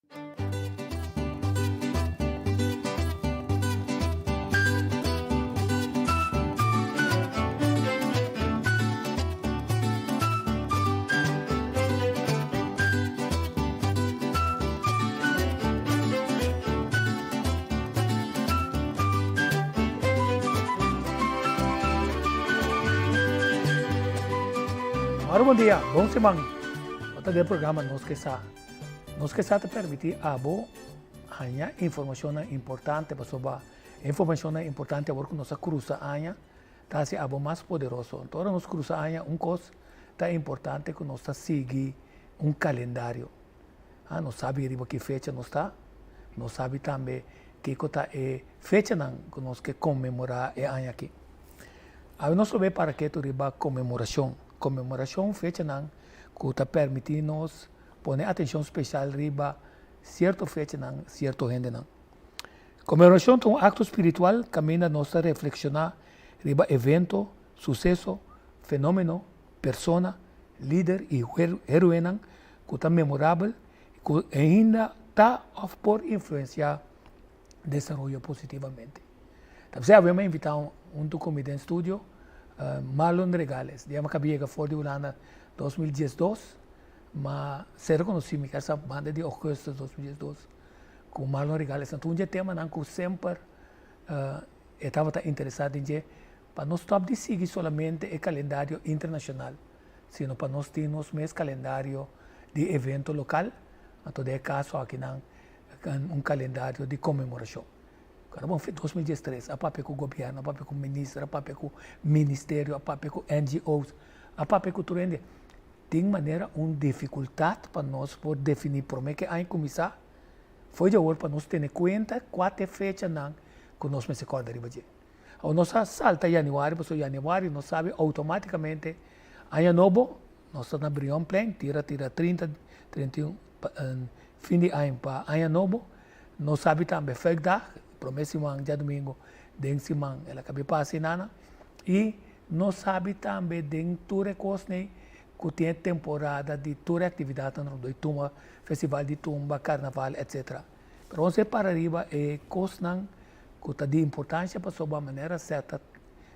Ora bon dia, bon siman. Bo ta den programa Nos Ke Sa. Nos ke sa ta permití abo haña informashonnan importante pasobra e informashonnan importante awor ku nos a krusa aña ta hasi abo mas poderoso. Anto ora nos krusa aña un kos ta importante ku nos ta sigui un kalendario. Ha, nos sabi riba ki fecha nos ta, nos sabi tambe kiko ta e fechanan ku nos ke konmemorá e aña aki. Awe nos lo bay para ketu riba konmemorashon. Konmemorashon fechanan ku ta permití nos pone atenshon speshal riba sierto fechanan, sierto hendenan. Konmemorashon ta un akto spiritual kaminda nos ta reflekshoná riba evento, suseso, fenómeno, persona, lider i héroenan ku ta memorabel i ku ainda ta òf por influensiá desaroyo positivamente. Ta p'esei awe mi a invitá huntu ku mi den studio Marlon Regales. Di a kabi yega for di Hulanda 2012, ma ser rekonosí mi kasa banda di ougùstùs 2012 ku Marlon Regales. Anto un di e temanan ku semper e tabata interesá den dje pa no stòp di sigui solamente e kalendario internashonal, sino pa nos tin nos mes kalendario di evento lokal, anto den e kaso akinan un kalendario di konmemorashon. Kòrda bon, 2013 a papia ku gobièrnu, a papia ku minister, a papia ku ministerio, a papia ku NGO's, a papia ku tur hende. Tin manera un difikultat pa nos por definí promé ku e aña kuminsá, fo'i di awor pa nos tene kuenta kua ta e fechanan ku nos mester kòrda riba dje. Awor nos a salta yanüari pasobra yanüari nos sabi outomátikamente aña nobo nos ta na Brionplein tira tira 30, 31 fin di aña pa aña nobo. Nos sabi tambe Fuikdag, prome siman djadumingu den siman el a kabi pasa inana. I nos sabi tambe den tur e kosnan ku tin e temporada di tur e aktividatnan rondó di tumba, festival di tumba, karnaval etsetera. Pero nos e para riba e kosnan ku ta di importansha pasobra manera seta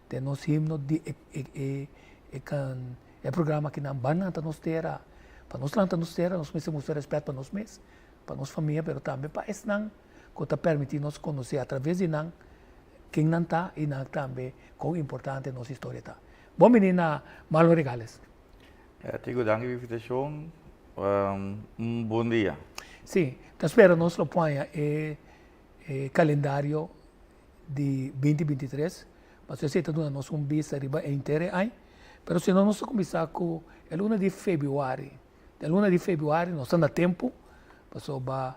den nos himno di e e e e programa akinan ban lanta nos tera. Pa nos lanta nos tera nos mester mustra rèspèt pa nos mes, pa nos famia pero tambe pa esnan ku ta permití nos konosé atraves di nan ken nan ta i nan tambe kon importante nos historia ta. Bon bini na Marlon Regales. Tico danki pa invitashon. Un bon dia. Sí, ta spera nos lo poña e e kalendario di binti binti tres, pasobra esei ta duna nos un bista riba e henter e aña. Pero si no nos ta kuminsá ku e luna di febrüari. Den luna di febrüari nos ta na tempu, pasobra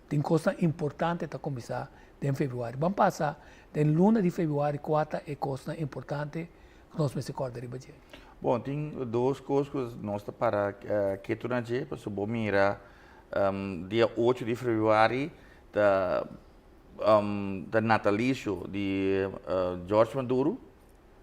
tin kosnan importante ta kuminsá den febrüari. Ban pasa den luna di febrüari kua ta e kosnan importante ku nos mester kòrda riba dje. Bon, tin dos kos ku nos ta para ketu na dje, pasobra bo mira Dia ocho di februari ta ta natalicio di George Maduro,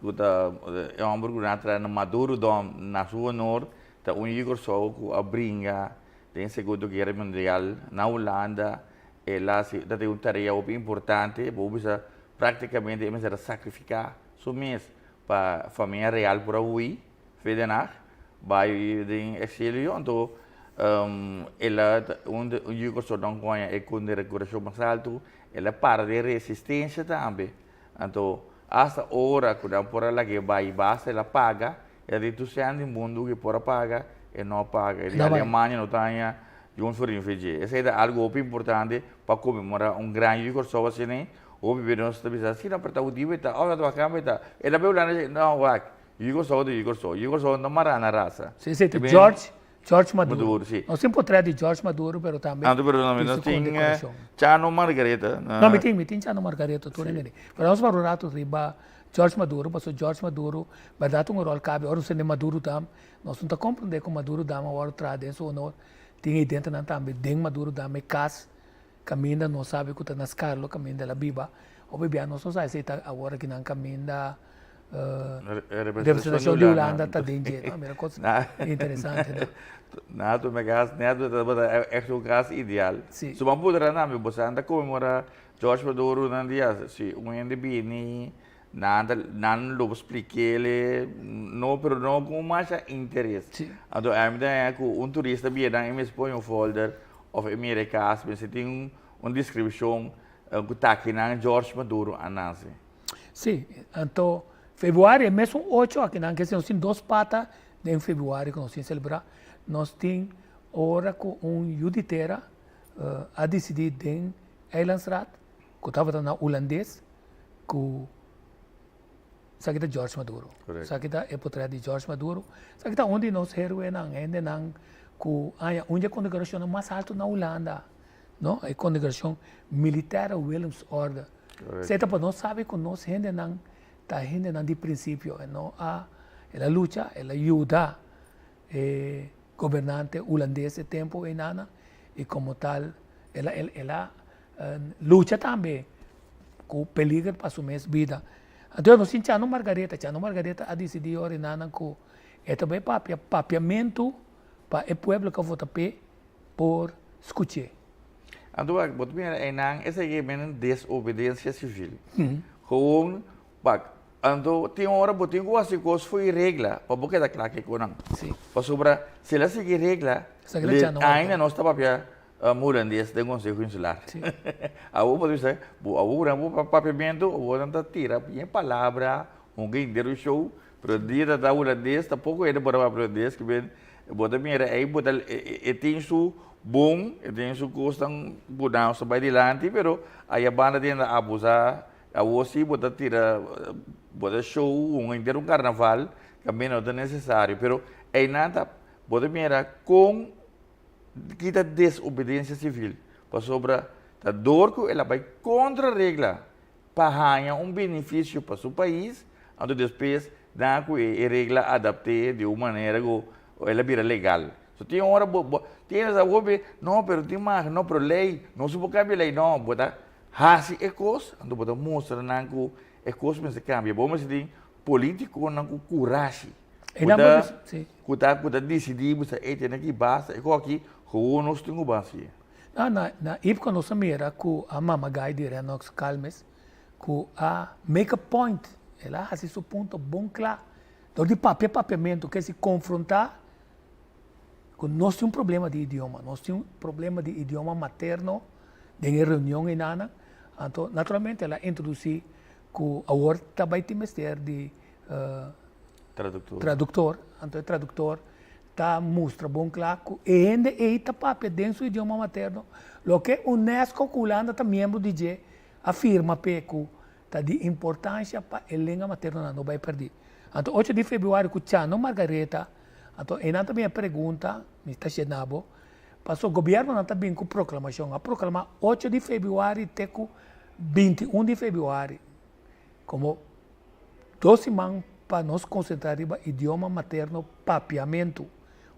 ku ta e homber ku nan a traha na Madurodom na su honor, ta un yu Kòrsou ku a bringa den Segundo Guera Mundial na Hulanda. El a hasi, ta tin un tarea hopi importante, bo bisa praktikamente e mester a sakrifiká su mes pa famia real por a hui. Fe Den Haag bai den exilio anto el a un yu Kòrsou nan ku haña e kondekorashon mas altu el a para den resistensia tambe anto asta ora ku nan por a lag'é bai basta el a paga el a di tur sèn di mundu ku e por a paga e no a paga e di Alemania no ta haña John Florin Fedje esei ta algu hopi importante pa konmemorá un gran yu Kòrsou asina hopi bes nos ta bisa si no pero ta hudiu e ta òf ta wak e ta el a bai Hulanda no wak Yu Kòrsou ta yu Kòrsou. Yu Kòrsou no mará na rasa. Sí, sí, ta George, George Maduro. Maduro, sí. Nos tin potret di George Maduro, pero tambe Anto, pero tambe nos tin Chano Margaretha. No, mi tin, mi tin Chano Margaretha tur hende. Pero nos para un rato riba George Maduro, pasobra George Maduro, bèrdat un ròl kabe. Ora nos tende Madurodam, nos no ta komprendé ku Madurodam a wòrdu traha den su honor. Tin evidentenan tambe den Madurodam e kas kaminda nos sabi ku ta na Skarlo kaminda el a biba. Hopi bia nos no sa esei ta awor aki nan kaminda. Representashon di Hulanda ta den dje, no? Mira kos interesante, no? Na tu me kas net tabata echt un kas ideal. Si. Su ban pudra na mi boso a konmemorá George Maduro nan dia si un hende bini nan ta nan lo splik'é no pero no ku masha interes. Si. Anto ami ta haña ku un turista bira e mes pone un folder òf e mira e kas mester tin un deskripshon ku ta akinan George Maduro a nase. Sí, anto februari e mesun ocho akinan ke si nos tin dos pata den februari ku nos tin selebrá. Nos tin ora ku un yu di tera a disidí den Eilandsraad ku tabata na hulandes ku esaki ta George Maduro. Esaki ta e potret di George Maduro. Esaki ta un di nos héroenan, hendenan ku haña un di e kondekorashonnan mas altu na Hulanda. No, e kondekorashon Militaire Willems-Orde. Esei ta pa nos sabi ku nos hendenan ta hendenan di prinsipio. E no a, el a lucha, el a yuda e gobernante hulandes e tempu einana i komo tal el a el a lucha tambe ku peliger pa su mes bida. Anto nos tin Chano Margaretha, Chano Margaretha a disidí ora einanan ku e ta bai papia papiamentu pa e pueblo ku a vota p'e por skuch'é. Anto wak, bo ta mira einan esaki e menen desobedensia sivil. Gewoon, wak, anto tin ora bo tin ku hasi kos fo'i regla pa bo keda kla kiko nan. Pasobra si el a sigui regla, ainda nos ta papia hulandes den Konseho Insular. Awor bo ta bisa, awor bo por papiamentu, awor nan ta tira bien palabra, un henter show, Pero dia ta ta hulandes tampoco hende por a papia hulandes ke men bo ta mira ey bo ta e tin su bon e tin su cosnan cu nan ta bay dilanti pero aya banda tin ta abusa awor si bo ta tira bo ta show un henter un carnaval caminda no ta necesario pero eynan ta bo ta mira con kita desobedencia civil pasobra ta door cu el a bay contra regla pa haña un benefisio pa su pais, anto despues nan ku e regla adapt'é di un manera ku el a bira legal. So tin ora bo bo tin esa hopi no pero tin mas no pero lei no su por kambia lei no bo ta hasi e kos anto bo ta mustra nan ku e kos mester kambia bo mester tin politikonan ku kurashi ku ta ku ta ku ta disidí bisa ey tene aki basta e kos aki gewoon nos tin ku ban hasié. Na na na Ipco nos a mira cu a mama guy di Renox Calmes cu a make a point, el a haci su punto bon cla dor di papia papiamento ke si confronta cu nos tin un problema di idioma, nos tin un problema di idioma materno den e reunion enanan, anto naturalmente el a introduci cu awor ta bay tin mester di Traductor. Traductor, anto e traductor ta mustra bon kla ku e hende ei ta papia den su idioma materno, loke UNESCO ku Hulanda ta miembro di dje a firma p'e ku ta di importansha pa e lenga materno nan no bai pèrdí. Anto ocho di febrüari ku Chano Margaretha, anto einan ta bin e pregunta, mi ta shena bo, paso gobièrnonan ta bin ku proklamashon, a proklamá ocho di febrüari te ku 21 di febrüari komo Dos siman pa nos konsentrá riba idioma materno Papiamentu.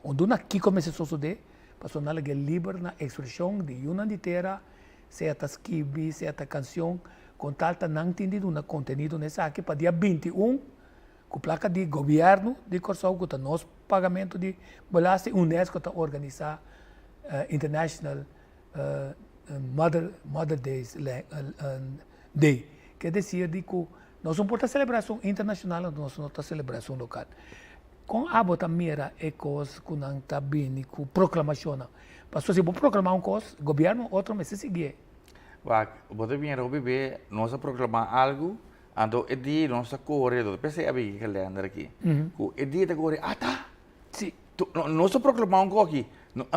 Undú na kiko mester sosodé? Pasobra nan lag'é liber na ekspreshon di yunan di tera, sea ta skibi, sea ta kansion, kon tal ta nan tin di duna kontenido na esaki pa dia 21 ku plaka di gobièrnu di Kòrsou ku ta nos pagamentu di belasting, UNESCO ta organisá International Mother Mother Days Day. Ke desir di ku Nos no por ta selebracion internacional anto nos no ta selebracion local. Con abo ta mira e cos cu nan ta bini cu proclamacionnan? Pasobra si bo proclama un cos, gobierno otro mester siguié. Wak, bo ta mira hopi be nos a proclama algo, anto e dia nos ta core, lo ta p'esei a bini e kalender aki, cu e dia ta core, ata! Si. Nos a proclama un cos aki,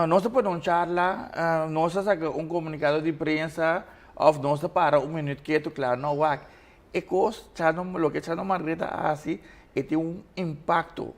nos a pone un charla, nos a saca un comunicado di prensa, of nos a para un minuut ketu, kla, no wak, E kos Chano, loke Chano Margaretha a hasi, e tin un impakto.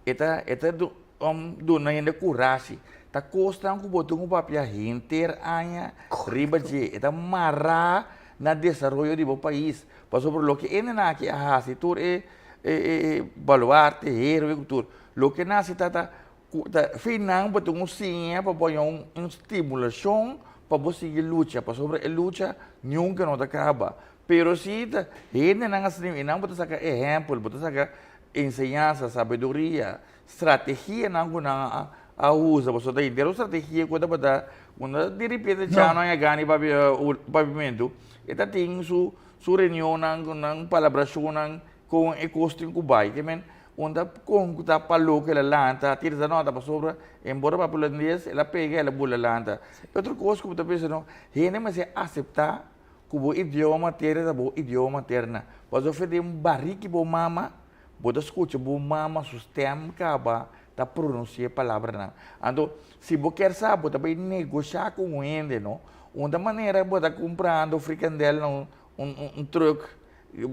E ta e ta duna hende kurashi. Ta kosnan ku bo tin ku papia henter aña riba dje. E ta mará na desaroyo di bo pais. Pasobra loke e nena aki a hasi, tur e e e baluarte, héroe ku tur, loke nan hasi ta ta ku ta fin nan bo tin un siña pa bo haña un stimulashon pa bo sigui lucha. Pasobra e lucha nunka no ta kaba. Pero si ta hendenan asina i nan bo ta saka ehèmpel, bo ta saka enseñansa, sabiduria, strategianan ku nan a a usa, pasobra ta henter un strategia ku tabata unda di repente Chano a gana papia papiamentu, e ta tin su su reunionnan ku nan palabrashonnan kon e kos tin ku bai. Ke men unda kon ku ta pa loke el a lanta, tira sa nota pasobra embora papia hulandes el a pega el a bula lanta. Otro kos ku bo ta pensa no, hende mester aseptá ku bo idioma materna ta bo idioma materna. Pasobra den bariki bo mama bo ta skucha bo mama su stèm kaba ta pronunsiá e palabranan. Anto si bo kier sa bo ta bai negoshá ku un hende no, un ta manera bo ta kumprando frikandel na un un trùk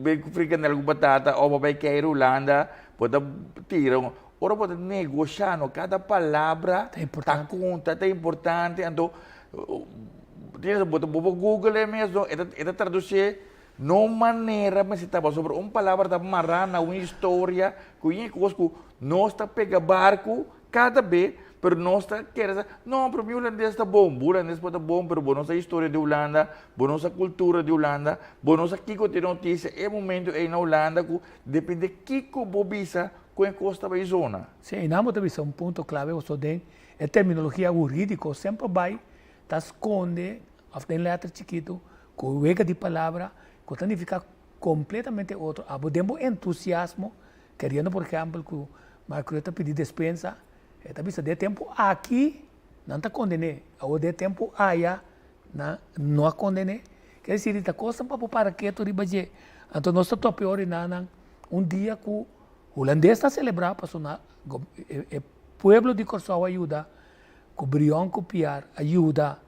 bai ku frikandel ku batata òf bo bai keiru Hulanda bo ta tira un, ora bo ta negoshá no kada palabra ta konta ta importante anto bo ta bo por google e mes no e ta tradusié no manera mester ta pasobra un palabra ta mará na un historia ku yin kos ku nos ta pega barku kada be pero nos ta kere sa no pero mi hulandes ta bon bo hulandes por ta bon pero bo no sa historia di Hulanda bo no sa kultura di Hulanda bo no sa kiko ta e notisia e momento ei na Hulanda ku depende kiko bo bisa ku e kos ta bai zona. Si einan bo ta bisa un punto klave pasobra den e terminologia hurídiko semper bai ta skonde òf den lèter chikitu ku wega di palabra ku ta nifiká kompletamente otro. Abo den bo entusiasmo keriendo por ehèmpel ku Mark Rutte ta pidi despensa, e ta bisa den e tempu aki nan ta konden'é, awor den e tempu aya nan no a konden'é. Ker disi di ta kosnan pa bo para ketu riba dje. Anto nos ta topa e orinanan un dia ku hulandes ta selebrá pasobra e pueblo di Kòrsou a yuda ku Brion ku Piar a yuda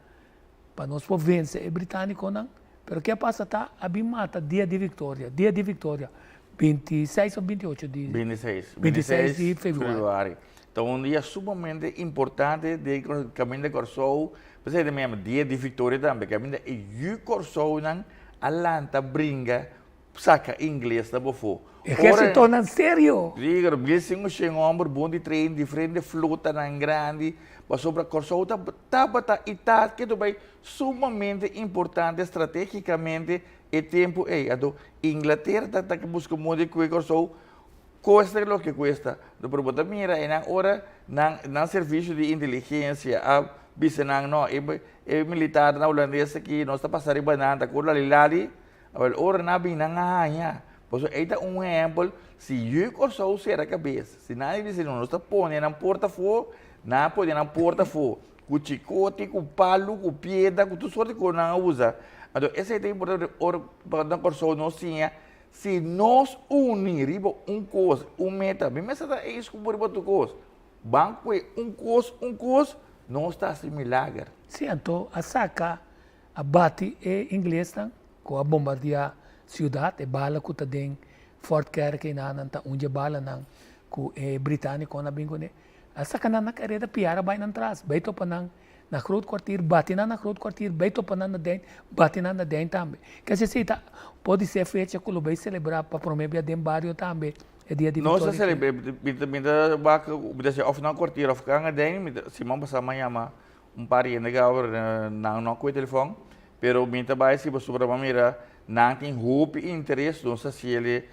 pa nos por vense e británikonan, pero ke a pasa ta a bin mata dia di viktoria, dia di viktoria, 26 òf 28 di. 26, 26 di febrüari. Ta un dia sumamente importante den kaminda Kòrsou, p'esei ta mi yama dia di viktoria tambe, kaminda e yu Kòrsounan a lanta bringa Saka ingles ta bofó. Ehérsitonan serio. Sí, pero 1500 hòmber bon di train diferente flotanan grandi, pasobra Kòrsou ta tabata i ta ketu bai sumamente importante stratégikamente e tempu ei. Anto Inglatera ta ta buska moda di kue Kòrsou kuesta loke kuesta. Pero bo ta mira einan ora nan nan servisio di inteligensia a bisa nan no e e militarnan hulandes aki nos ta pasa riba nan ta ku lalilali. Awel, ora nan a bin nan a haña. Pasobra ei ta un ehèmpel, si yu Kòrsou sera kabes, si nan a bisa nos ta pone nan porta afó, nan a pone nan porta afó ku chikoti, ku palu, ku piedra, ku tur sorti kos nan a usa. Anto esei ta importante ora pa na Kòrsou nos siña, si nos uni riba un kos, un meta, mi mester ta eis ku bo riba tur kos, ban kue un kos, un kos, nos ta hasi milager. Sí, anto a saka A bati e inglesnan ku a bombardiá siudat, e bala ku ta den Fort Kerk einan ta un dje balanan ku e británikonan a bin kuné. A saka nan na kareda, piar a bai nan tras, bai topa nan na Groot Kwartier, bati nan na Groot Kwartier, bai topa nan na Dijn, bati nan na Dijn tambe. Kese esei ta por di ser fecha ku lo bai selebrá pa promé bia den bario tambe e dia di Nos a Victoria. selebrá, mi ta wak, mi ta siña òf na Kwartier òf kanga Dijn, mi ta siman pasá mi a yama Un pariente ku awor nan no koe telefòn, pero mi ta bai si pasobra bo a mira nan tin hopi interes, nos a hasiel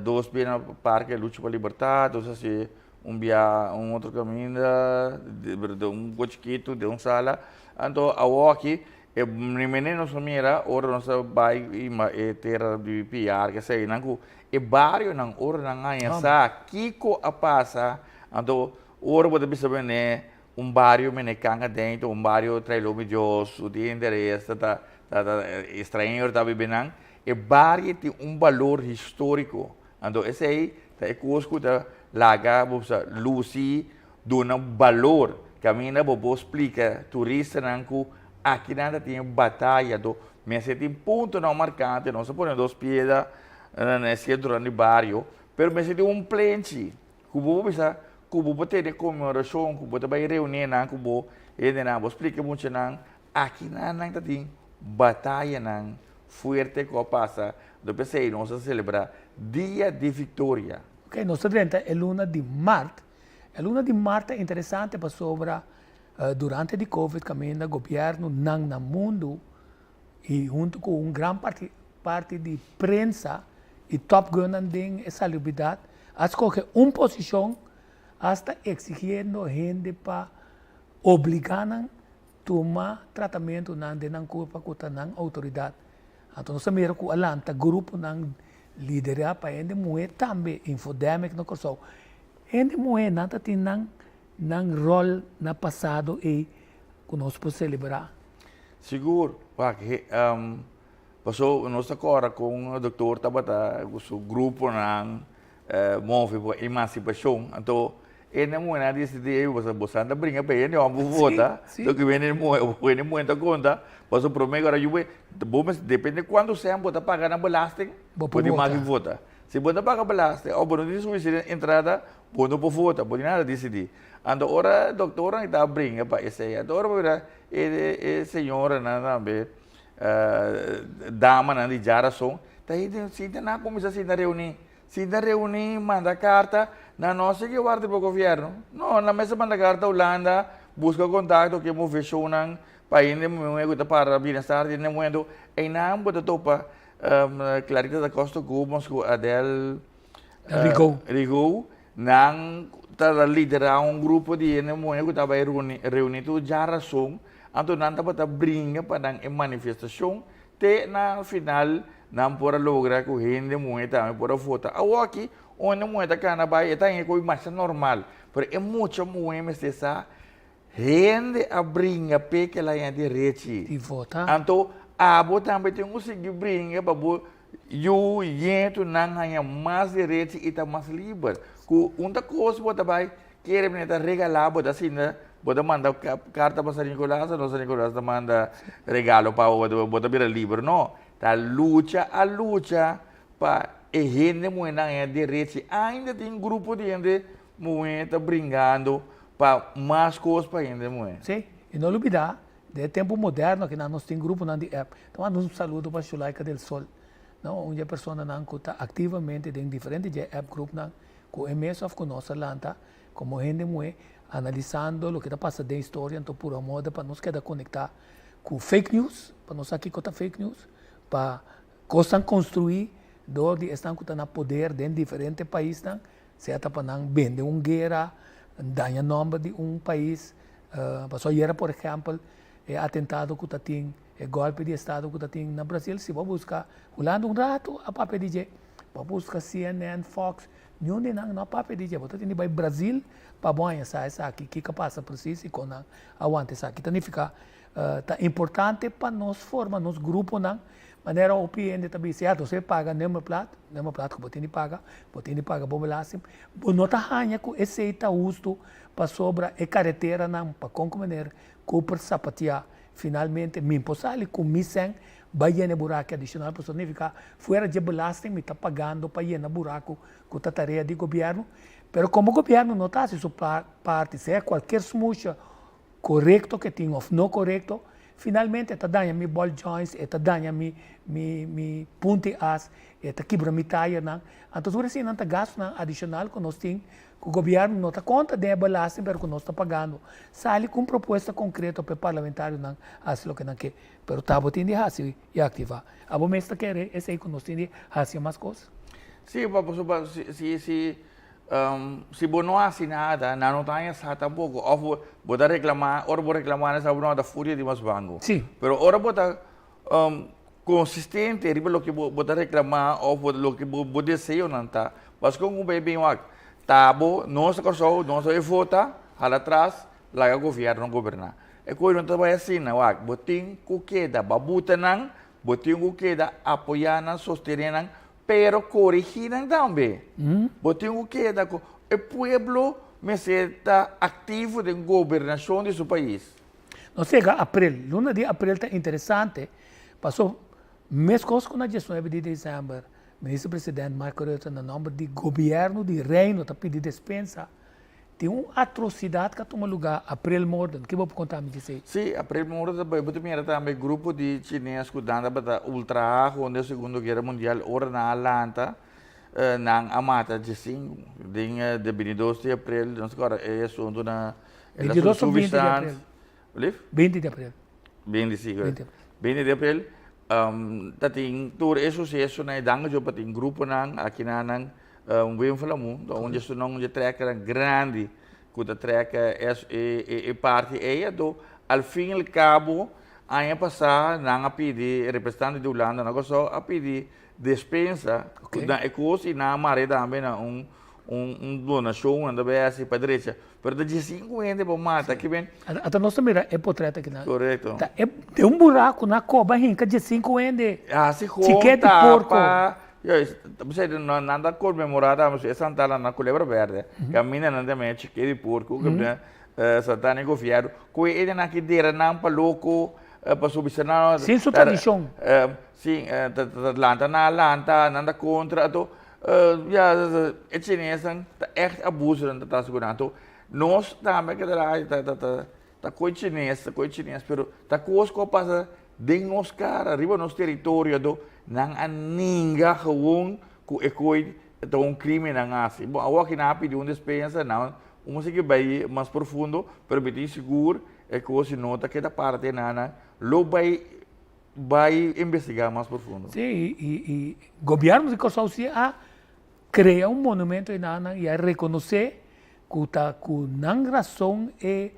dos bia na parke Lucha pa Libertad, nos a hasi un bia un otro kaminda, den un kos chikitu, den un sala, anto awoki e primera nos a mira ora nos a bai e tera di PR keseinan ku e barionan ora nan haña sa kiko a pasa, anto ora bo ta bisa bene Un bario mene kanga dentro, un bario trae lobi Dios, su tin interes, ta ta ta ta extranhero ta bibi nan. E bario tin un balor historico. Anto esey ta e cos cu ta laga bo sa luci, duna balor. Caminda bo por splica turistanan cu akinan ta tin bataya. Anto mester tin puntonan marcante, nos a pone dos piedra na e centronan di bario, pero mester tin un plenchi. Ku bo por bisa ku bo por tene konmemorashon, ku bo ta bai reuní nan ku bo hendenan, bo splika muchanan, akinan nan ta tin batayanan fuerte ku a pasa, anto p'esei nos ta selebrá Dia di Viktoria. Ok, nos ta drenta e luna di mart. E luna di mart ta interesante pasobra durante di covid kaminda gobièrnunan na mundu i huntu ku un gran parti. parti di prensa i topgunnan den e salubridat a skohe un posishon asta eksigiendo hende pa obligá nan tuma tratamentunan den nan kurpa ku ta nan outoridat. Anto nos a mira ku a lanta gruponan liderá pa hende muhé tambe, infodemic na Kòrsou. Hende muhé nan ta tin nan nan ròl na pasado ei ku nos por selebrá. Sigur, wak, paso nos ta kòrda kon doktor tabata ku su gruponan move pa emansipashon, anto e na muhé nan a disidí, ey boso anda bringa pa hende hòmber vota, loke wende muhé, wende muhé ta konta, paso promé ku ora yu bo mester depende kuantu sèn bo ta paga na belasting, bo tin mas di vota. Si bo no paga belasting òf bo no tin sufisiente entrada, bo no por vota, bo tin nada disidí. Anto ora doktornan ta bringa pa esei, anto ora bo mira e señoranan tambe, damanan di djarason, ta hende sinta nan kuminsá sinta reuní, sinta reuní, manda karta, nan no sigui warda pa gobièrnu, no, nan mester manda karta Hulanda, buska kontakto ku e moveshonnan pa hende muhé ku ta para bienestar di hende muhé, anto einan bo ta topa Clarita da Costa Gomez ku Adel Rigaud. Rigaud, Nan ta liderá un grupo di hende muhé ku ta bai reuní tur djarason, anto nan tabata bringa pa nan e manifestashon te na final nan por a logra ku hende muhé tambe por a vota. Awoki un hende muhé ta kana bai e ta haña koe masha normal, pero e mucha muhé mester sa Hende a bringa p'e kel haña derechi. Di vota. Anto abo tambe tin ku sigui bringa pa bo yu, yetu nan haña mas derechi i ta mas liber. Ku un ta kos bo ta bai kere mester ta regalá bo ta asina bo ta manda karta pa San Nicolas anto San Nicolas ta manda regalo pa bo bo ta bira liber. No, ta lucha a lucha pa e hende muhénan haña derechi. Ainda tin grupo di hende muhé ta bringando Pa mas kos pa hende muhé. Sí, i no lubidá, den e tempu moderno akinan nos tin gruponan di app. Ta manda un saludo pa Shulaika del Sol, no, un dje personanan ku ta aktivamente den diferente dje app groupnan ku e mes òf ku nos a lanta komo hende muhé analisando loke ta pasa den historia anto puru moda pa nos keda konektá ku fake news, pa nos sa kiko ta fake news, pa kosnan konstruí dor di esnan ku ta na poder den diferente paisnan. Sea ta pa nan bende un guera, daña nomber di un pais. Pasobra ayera por ehempel e atentado ku ta tin, e golpe di estado ku ta tin na Brasil, si bo buska Hulanda un rato a papia di dje. Bo buska CNN, Fox, niun di nan no a papia di dje. Bo ta tin di bai Brasil pa bo haña sa esaki, kiko a pasa presis i kon nan a wanta esaki. Ta nifiká ta importante pa nos forma nos gruponan Manera hopi hende ta bisa, ya, nos e paga nummerplaat, nummerplaat ku bo tin di paga, bo tin di paga bo belasting. Bo no ta haña ku esei ta hustu pasobra e kareteranan pa kon ku meneer Cooper sapatia finalmente mi por sali ku mi sèn bai yena e buraki adishonal pasobra nifiká fuera dje belasting mi ta pagando pa yena buraku ku ta tarea di gobièrnu. Pero komo gobièrnu no ta hasi su parti sea kualkier smusha korekto ke tin òf no korekto, finalmente e ta daña mi ball joints, e ta daña mi mi mi punti as, e ta kibra mi tayernan. Anto tur eseinan ta gastunan adishonal ku nos tin ku gobièrnu no ta konta den e belasting pero ku nos ta pagando. Sali ku un propuesta konkreto pa e parlamentarionan hasi loke nan ke. Pero ta bo tin di hasi i aktivá. Abo mes ta kere esei ku nos tin di hasi mas kos? Sí, pasobra si si Si bo no hasi nada, nan no ta haña sa tampoco. Of bo, bo ta reclama, ora bo reclama nan sa bo no ta furia di mas bango. Sí. Pero ora bo ta consistente riba loke bo, bo ta reclama of bo, loke bo, bo deseonan ta, pasobra con bo bin wak, ta bo, nos ta Kòrsou, nos ta bai vota, hala atras, laga gobierno goberná. E koe no ta bai asina, wak, bo tin ku keda babuta nan, bo tin ku keda apoyá nan, sostené nan, Pero corigi nan tambe. Bo tin cu keda cu e pueblo mester ta activo den gobernacion di su pais. Nos yega april. Luna di april ta interesante paso mescos cu na diesnuebe di december Minister President Mark Rutte na nomber di Gobierno di Reino ta pidi despensa. Tin un atrocidad cu a tuma lugar april morden. Ki bo por conta mi di esey? Sí, april morden ta bai. Bo ta mira tambe grupo di chines cu nan tabata ultraha hunde Segundo Guera Mundial ora nan a lanta nan a mata djesinku den de bintidos di april no se acorda e asunto na Bintidos of binti di april? Lief? Binti di april. Binti, sí, binti di april. Ta tin tur e susesonan e danki Dios pa tin gruponan akinanan Wim Flamu ta un di esunnan un di e trekkernan grandi ku ta trek e parti ei anto al fin al kabo aña pasá nan a pidi representante di Hulanda na Kòrsou a pidi despensa na e kos i nan a mara tambe na un un donashon nan ta bai hasi pa drecha pero ta diesinku hende bo mata ki ben. Ata nos ta mira e potret aki nan. Korekto. Ta e den un buraku nan a koba hinka diesinku hende. Hasi gewoon tapa P'esei nan ta konmemorá tambe su e Santana na Kulebra Bèrdè kaminda nan ta mira chike di porko ku Santana e gobièrnu ku e hendenan ki dera nan pa loko pa subi nan. Sin su tradishon. Si ta lanta nan a lanta nan ta kontra anto ya e chinesnan ta ègt abuso nan ta trata ku nan anto nos tambe ke ta ta ta koe chines ta koe chines pero ta kos ku a pasa den nos kara riba nos teritorio anto nan a ninga gewoon ku e koe ta un krimen nan a hasi bon awor aki nan a pidi un despensa nan un sigui bai mas profundo pero mi tin sigur e kos si no ta keda parti nan lo bai bai investigá mas profundo. Sí, i i gobièrnu di Kòrsou sí a krea un monumento einan i a rekonosé ku ta ku nan rason e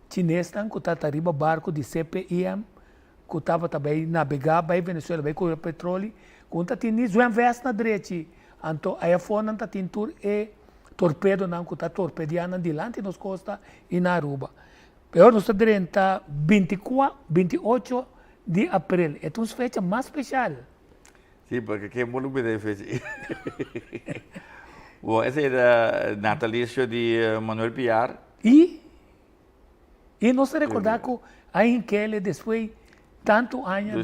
chinesnan ku tabata riba barku di CPIM ku tabata bai nabegá bai Venezuela bai kore petroli ku no ta tin ni zwemvest na drechi anto aya afó nan ta tin tur e torpedonan ku ta torpediá nan dilanti nos kosta i na Aruba. Pero nos ta drenta bintikua, 28 di aprel. E ta un fecha mas speshal. Sí, porque ken por lubida e fecha ei? Bon, esei ta natalicio di Manuel Piar. I, i nos ta recorda cu a hink'ele despues tantu aña,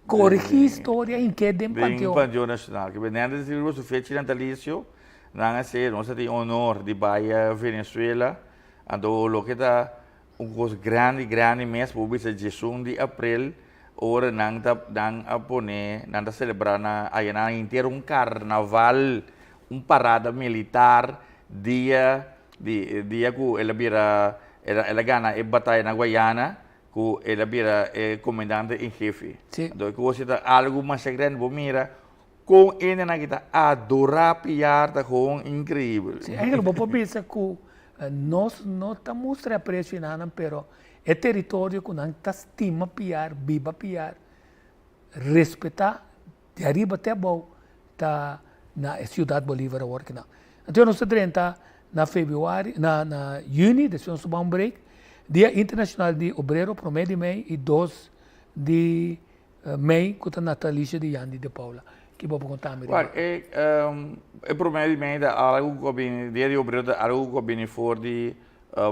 corigi historia, hink'e den Panteon. Den Panteon Nacional. Ke benen ta riba su fecha di natalicio, nan a sey, nos a tin honor di bai Venezuela. Anto loke ta un kos grandi grandi mes bo bisa 11 di aprel ora nan ta nan a pone nan ta selebrá na aya nan henter un karnaval un parada militar dia di dia ku el a bira el a gana e bataya na Guayana ku el a bira e komandante en hefe. Anto e kos ta algu masha grandi bo mira Kon hendenan ki ta adorá piar ta gewoon increibel. Sí, eigenlijk bo por bisa ku nos no ta mustra e apresio na nan, pero e teritorio ku nan ta stima piar, biba piar, respetá di ariba te abou ta na e Ciudad Bolívar awor kinan. Anto nos ta drenta na februari, na na yüni, despues nos ta bai un break, Dia Internashonal di Obrero, promé di mei i dos di Mei ku ta natalicio di Yandy de Paula. Ki bo por konta mi riba? Wak, e e promé di mei ta algu ku a bini, dia di obrero ta algu ku a bini for di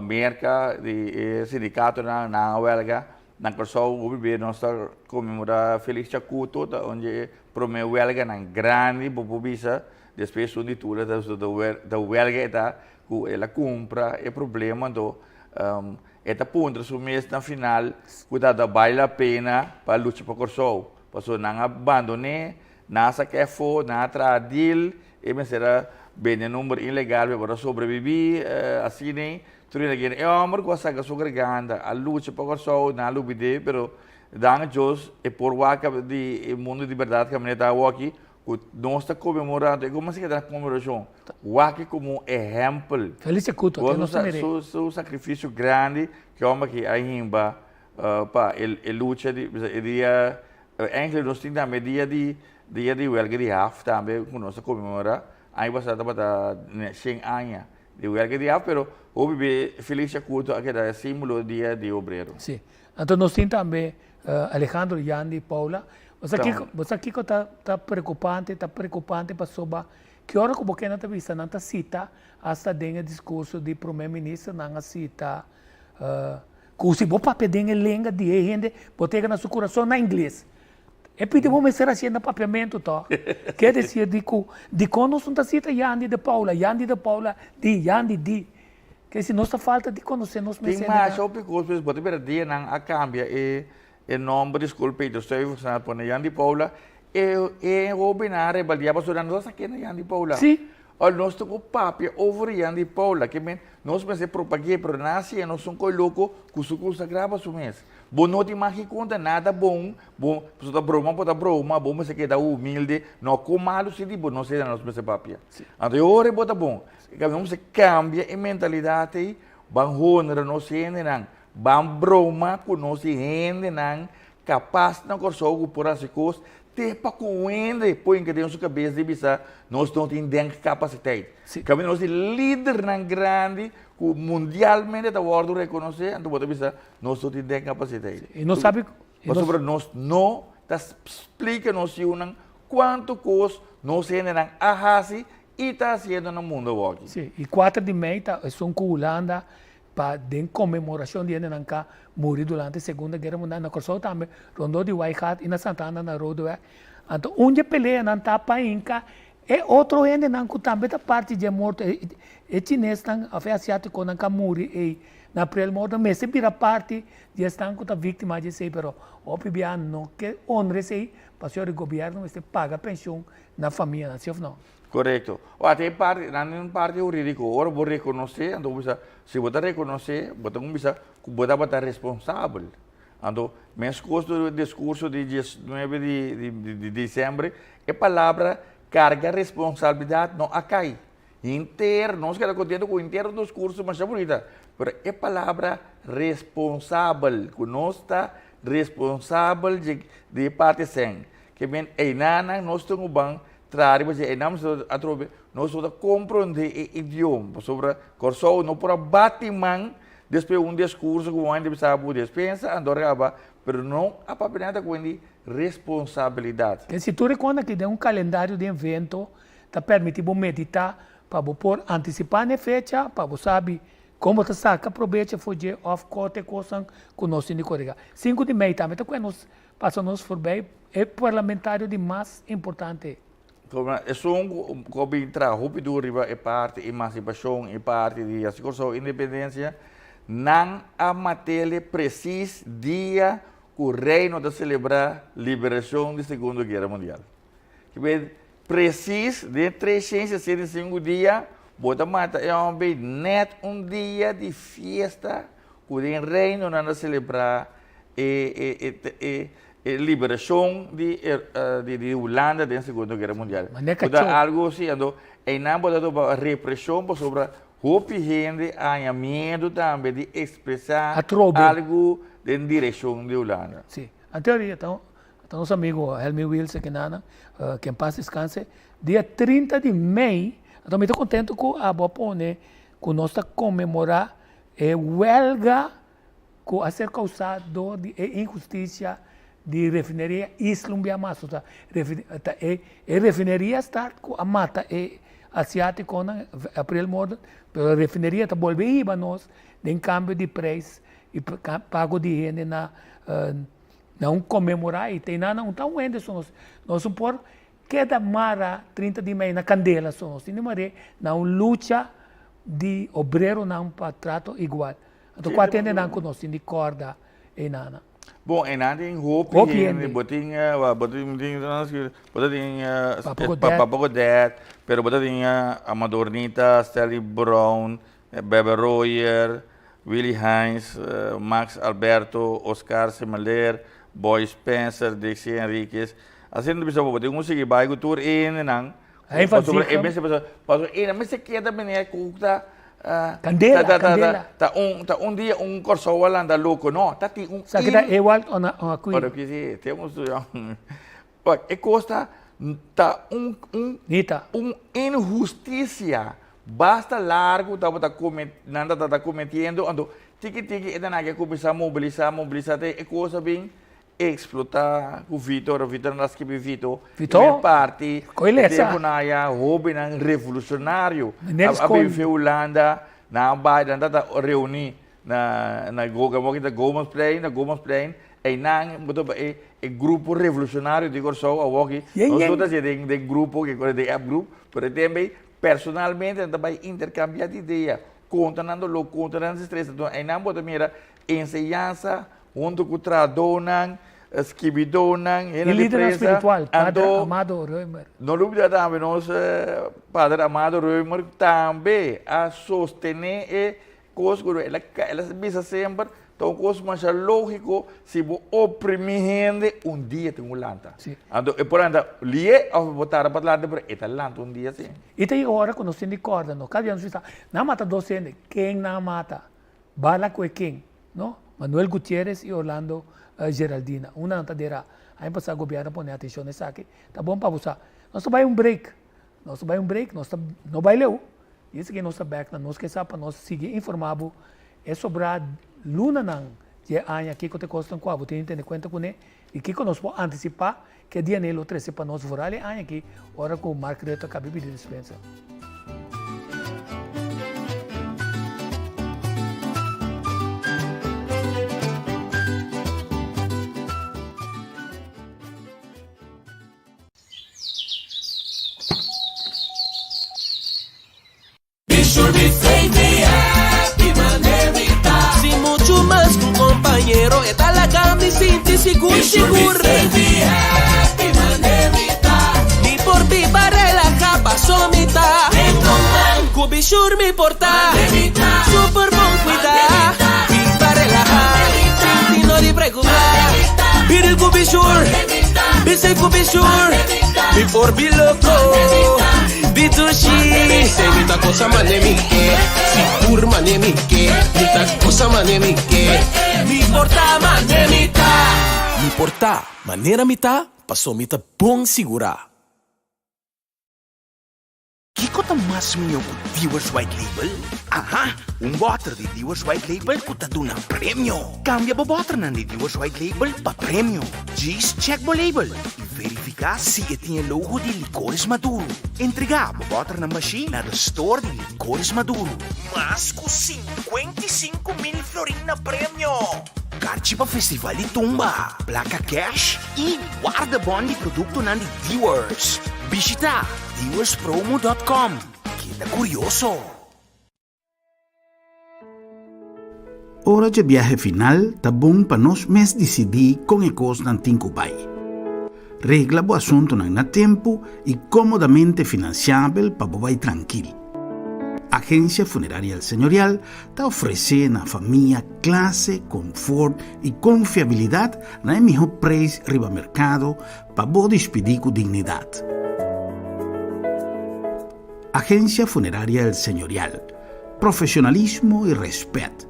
Merka, di e sindikatonan, nan a wèlga. Na Kòrsou hopi bes nos ta konmemorá Felix Chacuto, ta un di e promé wèlganan grandi bo por bisa, despues esun di Tula ta ta wèlga e ta ku el a kumpra e problema, anto E ta puntra su mes na final ku ta ta bai la pena pa lucha pa Kòrsou. Pasobra nan a bandon'é, nan a sak'é afó, nan a traha deal, e mester a bende number ilegal pa e por a sobrebibí, asina ei. Tur hende kere e hòmber ku a saka su garganta, a lucha pa Kòrsou, nan a lubid'é, pero danki Dios e por wak di e mundu di bèrdat kaminda e ta awoki, Ku nos ta konmemorá, anto e komo si ta konmemorashon? Wak e komo un ehèmpel. Felicia Couto, te nos ta mir'é. Su su sakrifisio grandi ku e hòmber aki a himba pa e lucha di e dia, eigenlijk nos tin tambe dia di dia di wèlga di haf tambe ku nos ta konmemorá. Aña pasá tabata shen aña di wèlga di haf, pero hopi be Felicia Couto a keda símbolo dia di obrero. Sí. Anto nos tin tambe Alejandro Yandy Paula. Bo sa kiko, bo sa kiko ta ta preokupante? Ta preokupante pasobra ki ora ku bo kende ta bisa nan ta sita asta den e diskurso di prome minister nan a sita ku si bo papia den e lenga di e hende bo ta yega na su kurason na ingles. E pidi bo mester hasié na papiamentu tòg. Ke desir di ku dikon nos no ta sita Yandy de Paula, Yandy de Paula di, Yandy di. Ke si nos ta falta di konosé nos mes Tin masha hopi kos pues bo ta mira dia nan a kambia e e nomber di skol Peter Stuyvesant a pone Jan di Paula e e hobennan a rebeldia pasobra nan no sa ken ta Jan di Paula. Sí. Ora nos ta ku papia over Yandi Paula, ke men nos mester propag'é, pero nan hasié nos un koi loko ku su konsagrá pa su mes. Bo no tin mag konta nada bon, bo pasobra ta broma bo ta broma, bo mester keda humilde, no kon malu si di bo no sena nos mester papia. Anto e ora bo ta bon. Nos mester kambia e mentalidat ei, ban honra nos hendenan, ban broma ku nos hendenan kapas na Kòrsou ku por hasi kos te pa ku hende por hinka den su kabes di bisa nos no tin denkapasiteit. Kaminda nos tin lidernan grandi ku mundialmente ta wòrdu rekonosé anto bo ta bisa nos no tin denkapasiteit. I nos sabi Pasobra nos no ta splika nos yunan kuantu kos nos hendenan a hasi i ta hasiendo na mundu awoki. Sí, i kuater di mei ta esun ku Hulanda Pa den konmemorashon di hendenan ka muri durante Segunda Guera Mundial na Kòrsou tambe, rondó di Waaigat i na Santa Ana na Rodeweg. Anto un dje peleanan ta pa hinka e otro hendenan ku tambe ta parti dje morto, e chinesnan òf e asiátikonan ka muri ei na aprel morto mester bira parti di esnan ku ta víktima dje esei, pero hopi bia no ke honra esei pasobra di gobièrnu mester paga penshun na famianan, si òf no? Korekto. Wak e parti, nan tin un parti hurídiko. Ora bo rekonosé, anto bo bisa, si bo ta rekonosé, bo ta kuminsá ku bo tabata responsabel. Anto, meskos ku e diskurso di diesnuebe di di desèmber, e palabra karga responsabilidat no a kai. Henter, nos keda kontento ku henter e diskurso masha bunita, pero e palabra responsabel, ku nos ta responsabel di e parti esei, ke men einanan nos tin ku ban Traha riba dje einan nos atrobe nos no ta komprondé e idioma pasobra Kòrsou no por a bati man despues un diskurso ku un hende bisa bo despensa anto raba pero no a papia nada ku di responsabilidat. Si tur e kos aki den un kalendario di evento ta permití bo meditá pa bo por antisipá na e fecha pa bo sabi kon bo ta saka probecho for dje òf kote kosnan ku nos tin di koregá. Sinku di mei tambe ta kue nos Pasa nos forbij e parlamentario di mas importante. Como esun cu a bin traha hopi duro riba e parti emancipacion, e parti di haci Corsou independencia, nan a matele precies dia cu Reino ta celebra liberacion di Segundo Guera Mundial. Kibe precies den 365 dia bo ta mata e homber net un dia di fiesta cu den Reino nan ta celebra e e e liberashon di e di Hulanda den Segundo Guera Mundial. Manera Ku ta kachó. algu si, anto einan bo ta topa represhon pasobra hopi hende a haña miedu tambe di ekspresá Atrobe. algu den direkshon di Hulanda. Si. Anterior ta ta nos amigo Helmi Wilson kinana, ke en pas deskanse, dia 30 di mei, anto mi ta kontento ku abo a pone ku nos ta konmemorá e wèlga ku a ser kousá dor di e inhustisia di refineria Isla un bia mas. Osea, ta e refineria start ku a mata e asiátikonan, April Morgan, pero e refineria ta bolbe hiba nos den kambio di preis i pago di hende na na un konmemorá i te nan un ta un hende so nos. Nos no por keda mara 30 di mei na kandela so, nos tin di mar'é na un lucha di obreronan pa trato igual. Anto kua tende nan ku nos tin di kòrda einana? Bon, einan tin hopi Hopi hende. hende. Bo tin, bo tin, bo ta tin Papa Godet. Papa Godet, pero bo ta tin Amador Nita, Stanley Brown, Bebe Royer, Willy Heinz, Max Alberto, Oscar Semeleer, Boy Spencer, Dixie Henriquez. Asina ta bisa bo, bo tin ku sigui bai ku tur e hendenan. Hein van Pasobra e Zichem. mester pasobra pasobra e mester keda meneer ku ta Kandela, ta ta ta kandela. ta un ta un dia un Kòrsou a lanta loko no ta tin un Sa kita in Ewald o na o Aquino? Ora ki si te un estudiant Wak e kos ta ta un un Nita. un inhustisia basta largu tabata kome nan tabata kometiendo anto tiki tiki e ta nan ke kuminsá mobilisá mobilisá te e kos a bin Explota cu Vito, Vito nan a skibi Vito. Vito? Primer parti, Koe lesa. tempo nan aya hobennan revolucionario. Meneer A Skol. bin fe Hulanda, nan a bai, nan tata reuni na na Go, kita Gomezplein, na Gomezplein, eynan bo ta e e grupo revolucionario di Corsou awoki, Yen nos yen. no ta haci den den grupo, den app group, pero e tempo ey personalmente nan ta bai intercambia di idea, conta nan dolor, conta nan tristeza, entonces eynan bo ta mira enseñansa hunto ku trahadónan. Skibidónan, E hende di lidernan prensa, spiritual, Pader anto Amado Römer. no lubida tambe nos Pader Amado Römer tambe a sostené e kos ku el a el a bisa semper ta un kos masha lógiko si bo oprimí hende un dia tin ku lanta. Sí. Anto e por lanta lié òf e por tarda pa lanta pero e ta lanta un dia sí. I ta yega ora ku nos tin di kòrda no kada dia nos bisa nan a mata dos hende, ken nan a mata? Bala ku e ken? No, Manuel Gutierrez y Orlando Geraldina. Unda nan ta dera? Aña pasá gobierno a pone atencion na esaki. Ta bon pa bo sa. Nos ta bai un break. Nos ta bai un break, nos ta no bai leu. Y esaki nos ta bek na nos ke sa pa nos sigui informa bo e sobrá lunanan di e aña kiko ta e kosnan ku abo tin di tene kuenta kuné y kiko nos por antisipá Ke dia nei lo trese pa nos vooral e aña aki ora ku Mark Rutte a kabi pidi dispensa. Be sure be safe, be happy, manerita. Sin muchu mas ku un kompañero, e ta laga mi sinti sigur, Be sure be sigur. safe, be happy, manerita. Mi por biba relahá, paso mi ta. Den con man, Ku be sure mi por ta. Manerita. Super bon cuidá. Manerita. Biba relahá, Manerita. sin no di preocupá. Manerita. Biri ku be sure, Manerita. be safe ku be sure. Manerita. Mi por bi loco. Manerita. Di dushi. Se mi ta cosa mane mi ke Sigur mane mi ke Mi ta cosa mane mi ke Mi por ta mane mi ta. Mi por ta manera mi ta paso mi ta bon sigurá. Kiko ta mas mihó ku Dewar's White Label? Aha! Un bòter di Dewar's White Label ku ta duna premio! Kambia bo bòternan di Dewar's White Label pa premio. Djis chèk bo label i verifiká si e tin e logo di Licores Maduro. Entregá bo bòternan bashí na de store di Licores Maduro. Mas ku 55,000 florin na premio! Karchi pa Festival di Tumba, plaka kèsh i wardebòn di produktonan di Dewar's. Bishitá Dewarspromo dòt kòm. Keda kurioso! Ora dje biahe final ta bon pa nos mes disidí kon e kosnan tin ku bai. Regla bo asuntunan na tempu i kómodamente finansiabel pa bo bai trankil. Agensia Funeraria El Señorial ta ofresé na famia klase, konfort i konfiabilidat na e mihó preis riba merkado Pa bo dispidí ku dignidat. Agencia Funeraria El Señorial, Profesionalismo y respet.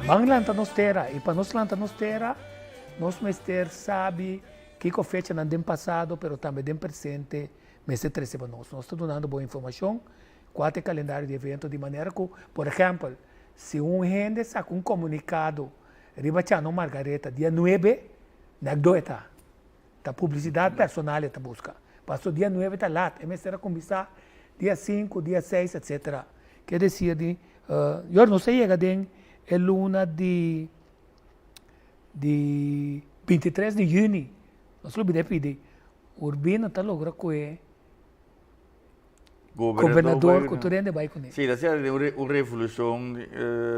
Ban lanta nos tera y pa nos lanta nos tera nos mester sabi kico fechanan den pasado pero tambe den presente mester trece pa nos. Nos ta dunando bo informacion cua ta e calendario di evento di manera cu por ehempel si un hende saca un comunicado riba Chano Margaretha dia nuebe nek do e ta. Ta publicidad personal e ta busca. Paso dia nuebe ta lat, e mester a cuminsa dia sinku, dia seis, etcetera. Ke decir di, yor nos a yega den e luna di di bintitres di juni, nos lo bira pidi, Urbino ta logra cu e gobernador cu tur hende bay cune. Si, ta sea un revolucion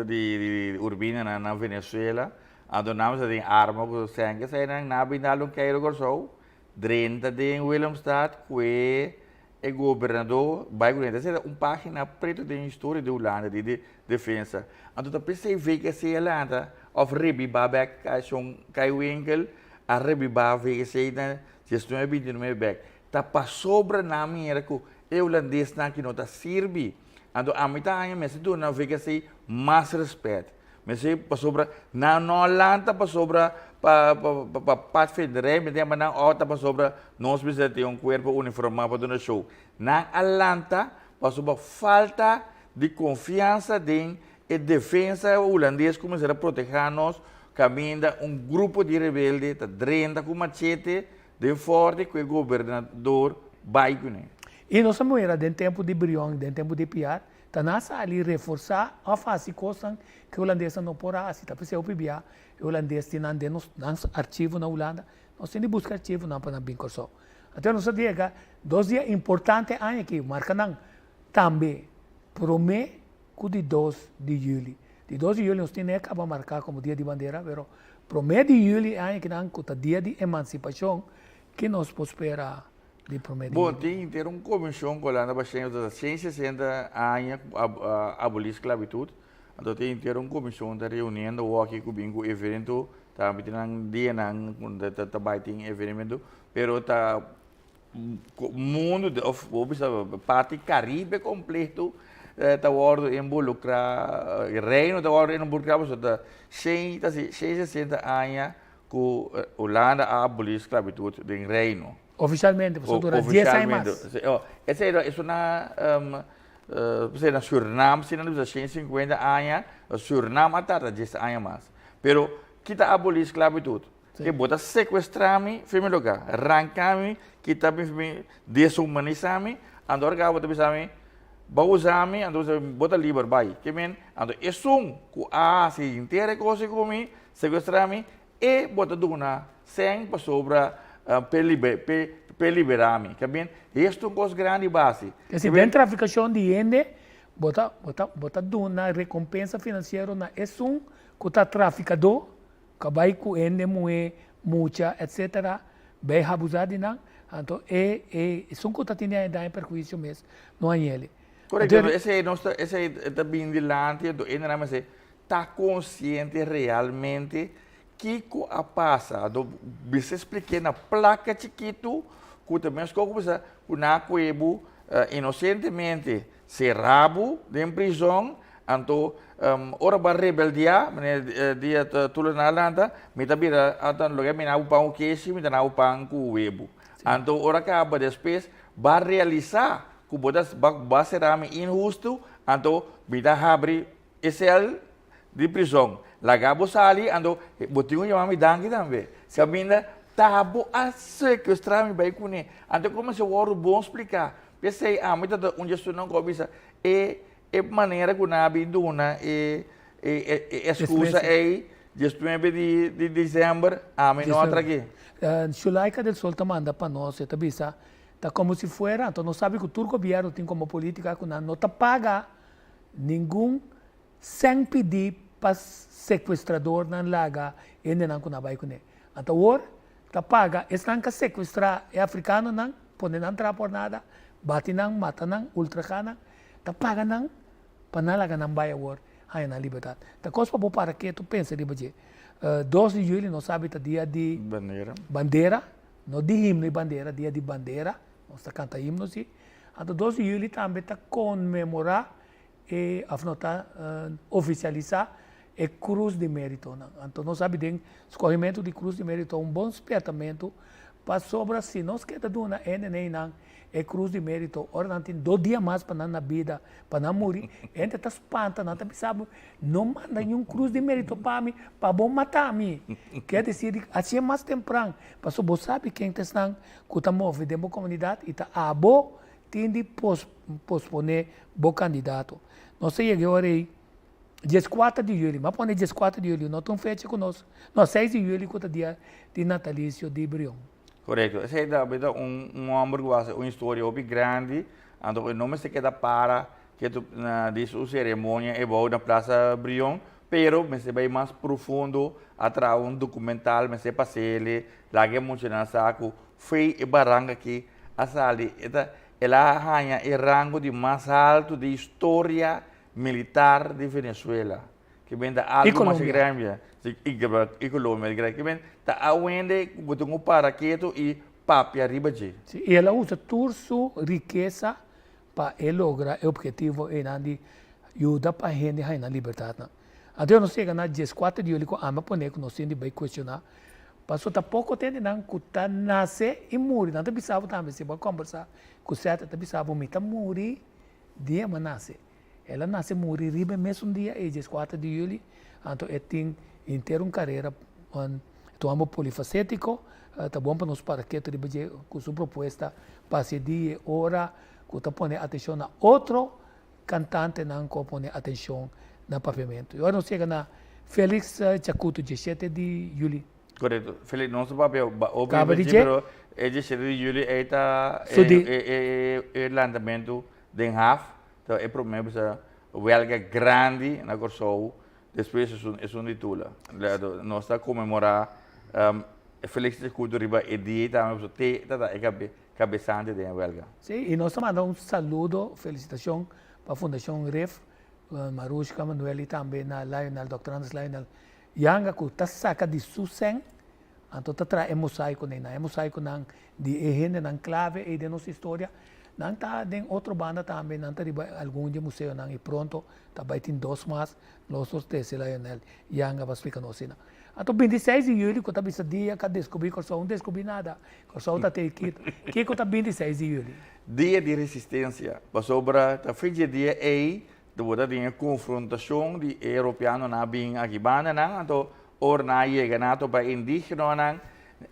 di Urbina na Venezuela, Anto nan mester tin arma ku sèn ke eseinan nan a bin dal un keiro Kòrsou, drenta den Willemstad ku e e gobernadó bai kuné. Ta seta un página pretu den historia di Hulanda di di defensa. Anto ta p'esei VKC a lanta òf rebibá bèk Kashon Kai Winkel a rebibá VKC na diesnuebe bintinuebe bèk. Ta pasobra nan mira ku e hulandesnan aki no ta sirbi. Anto ami ta haña mester duna VKC mas rèspèt. Mester pasobra nan no a lanta pasobra pa pa padvinderij, mi ta yama nan òf ta pasobra nos mester tin un kuerpo uniformá pa duna show. Nan a lanta pasobra falta di konfiansa den e defensa hulandes ku mester a protehá nos kaminda un grupo di rebelde ta drenta ku machete den fòrti ku e gobernador bai kuné. I nos a mira den tempu di Brion, den tempu di Piar, ta nan a sali reforsá òf hasi kosnan ku e hulandesnan no por a hasi. Ta p'esei hopi bia e hulandes tin nan den nos nan archivo na Hulanda. Nos tin di buska archivonan pa nan bin Kòrsou. Anto nos a yega dos dia importante aña aki, marka nan tambe promé ku di dos di yüli. Di dos di yüli nos tin e kaba marká komo dia di bandera, pero promé di yüli e aña kinan ku ta dia di emansipashon, ke nos por spera di promé di Bon, yüli? tin henter un komishon ku Holanda basha ta 160 aña ku a abolí sklabitut. Anto tin henter un komishon ta reuniendo awor aki ku bin ku evento, tambe tin nan dianan ku ta bai tin evenemento, pero ta Mundu of bo bisa parti Caribe completo ta wordo involucra, reino ta wordo involucra pasobra ta shen ta si shen sesenta aña cu Hulanda a aboli sclavitud den reino. Oficialmente, pasobra dura dies aña mas. Esey ta esuna p'esey na Surinam si nan ta bisa shen cincuenta aña, Surinam a tarda dies aña mas. Pero kita aboli sclavitud? Ke bo ta sekuestrá mi for mi lugá, ranká mi, kita mi for mi, deshumanisá mi, anto ora ku bo ta bisa mi, bo a usa mi, anto bo ta liber, bai. Ke men, anto esun ku a hasi henter e kos ei ku mi, sekuestrá mi, e bo ta duna sèn pasobra p'e p'e liberá mi. Ke men, esto un kos grandi bo a hasi. Esei den trafikashon di hende, bo ta bo ta bo ta duna rekompensa finansiero na esun ku ta trafikadó Ka bai ku hende muhé, mucha, etc. Bai habuzá di nan, anto e e esun ku ta tene a e daño perhuisio mes no a ñele. Korekto, anto esei nos ta esei ta bin dilanti anto e nan mester ta konsiente realmente kiko a pasa, anto bisa splik'é na plaka chikitu ku ta meskos ku bisa ku nan a kohe bo inosentemente Será bo den prizon, anto ora bo a rebeldiá, manera dia Tula nan a lanta, mi ta bira ata loke mi na bo pan ku keshi, mi ta na bo pan ku webu. Anto ora kaba despues bo a realisá ku bo ta bo a será mi inhustu, anto mi ta habri e sèl di prizon, laga bo sali, anto bo tin ku yama mi danki tambe. Kaminda ta bo a sekuestrá mi bai kuné. Anto komo si wòrdu bon spliká P'esei ami ta ta un dje esunnan ku a bisa e e manera ku nan a bin duna e e e eskusa ei diesnuebe di di desèmber ami no a trag'é. Shulaika del Sol ta manda pa nos, e ta bisa, ta komo si fuera, anto nos sabi ku tur gobièrnu tin komo polítika ku nan no ta paga ningun Sèn pidi pa sekuestradornan laga hendenan ku nan bai kuné. Anto awor ta paga esnan ka sekuestrá e afrikanonan, pone nan traha por nada, bati nan, mata nan, ultrajá nan, ta paga nan pa nan laga nan bai awor haña nan libertat. Ta kos pa bo para ketu pensa riba dje. Dos di juli nos sabi ta dia di Bandera. bandera, no di himno i bandera, dia di bandera, nos ta kanta himno si. Anto dos di juli tambe ta konmemorá E of no ta oficialisa e cruz di meritonan. Anto nos sabi den scohimento di cruz di merito un bon spiertamento pasobra si nos keda duna hende neynan e cruz di merito ora nan tin dos dia mas pa nan na bida pa nan muri hende ta spanta nan ta bisa bo no manda niun cruz di merito pa mi pa bo mata mi kier decir hacié mas tempran pasobra bo sabi ken ta esnan cu ta move den bo comunidad y ta abo Tin di posponé bo kandidato. Nos ta yega e ora ei dieskuater di juli. Mi a pone dieskuater di juli, no ta un fecha ku nos, no, seis di juli ku ta dia di natalisio di Brion. Korekto. Esei ta ta un un hòmber ku a hasi un historia hopi grandi, anto e no mester keda para ketu na di su seremonia e bou na Plaza Brion, pero mester bai mas profundo, a traha un dokumental, mester pas'ele, laga e muchanan sa ku Fei e baranka aki a sali, e ta, el a haña e rango di mas haltu di historia militar di Venezuela. Ke men ta I algu masha Colombia. grandi. Si, i, i Colombia. Ke men ta awende ku bo tin ku para ketu i papia riba dje. Si, i el a usa tur su rikesa pa e logra e obhetivo einan di yuda pa hende haña nan libertatnan. Anto nos yega na dieskuater di yuli ku ami a pone ku nos tin di bai kuestioná, pasobra ta poko tende nan ku ta nase i muri. Nan ta bisa bo tambe, si bo a kòmbersá ku Seth, e ta bisa bo, mi ta muri dia mi a nase. El a nase muri riba e mesun dia ei, dieskuater di yuli, anto e tin henter un karera, e ta un hòmber polifasétiko, ta bon pa nos para ketu riba dje ku su propuesta pa hasi e dia i e ora ku ta pone atenshon na otro kantantenan ku a pone atenshon na papiamentu. I ora nos yega na Felix Chacuto, diesshete di yuli. Korekto. Felix, nos ta papia hopi Kaba riba di dje, dje. pero e diesshete di yuli ei ta Su di. e lantamentu den haf, ta e promé bisa wèlga grandi na Kòrsou despues esun esun di Tula. Nos ta konmemorá Felix Chacuto riba e dia ei tambe pasobra te ta ta e kabesante den e wèlga. Sí, i nos ta manda un saludo, felisitashon pa Fundashon Rif, Marushka Manuel i tambe na Lionel, Dòkter Andres Lionel Yanga ku ta saka di su sèn, anto ta traha e mosaikonan ei. Nan e mosaikonan di e hendenan klave ei den nos historia, nan ta den otro banda tambe, nan ta riba algun di e museonan i pronto ta bai tin dos mas, nos lo trese Lionel Yanga pa splika nos esei. Anto bintiseis di yuli ku ta bisa dia ku a deskubrí Kòrsou, no deskubrí nada, Kòrsou ta te kit. Kiko ta bintiseis di yuli? Dia di resistensia, pasobra ta fin dje dia ei bo ta tin e konfrontashon di e europeanonan a bin aki bandanan, anto ora nan a yega nan a topa e indigenonan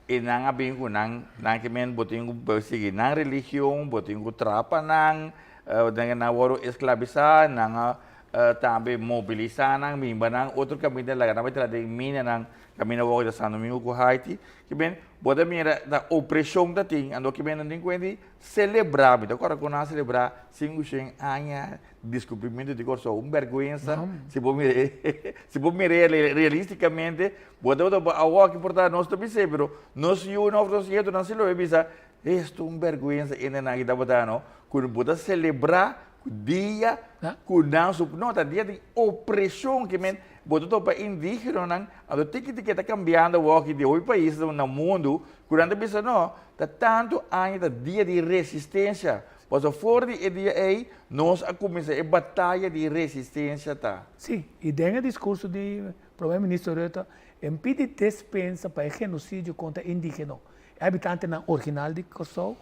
i nan a bin ku nan, nan ke men bo tin ku sigui nan religion, bo tin ku trapa nan, nan a wòrdu esklabisá, nan a Tambe mobilisá nan, bimba nan otro kaminda, laga nan bai traha den minanan kaminda wou ta San Domingo ku Haiti. Ke men, bo ta mira ta opreshon ta tin, anto ke men nan tin kuenta di selebrá. Mi ta kòrda ku nan a selebrá sinkushen aña diskubrimentu di Kòrsou. Un bèrgwensa si bo mira e, si bo mira e realistikamente, bo ta bo awor ki por ta nos ta bis'é, pero nos yunan òf nos nietunan si lo e bisa, Esto un bèrgwensa e nan aki tabata no, ku bo ta selebrá ku dia ku nan su, no ta dia di opreshon ke men bo ta topa indígenonan, anto tiki tiki e ta kambiando awor aki di hopi pais na mundu ku nan ta bisa no, ta tantu aña ta dia di resistensia, pasobra for di e dia ei nos a kuminsá e bataya di resistensia ta. Sí, i den e diskurso di Prome Minister Rutte e pidi despensa pa e genosidio kontra indígeno. E habitantenan original di Kòrsou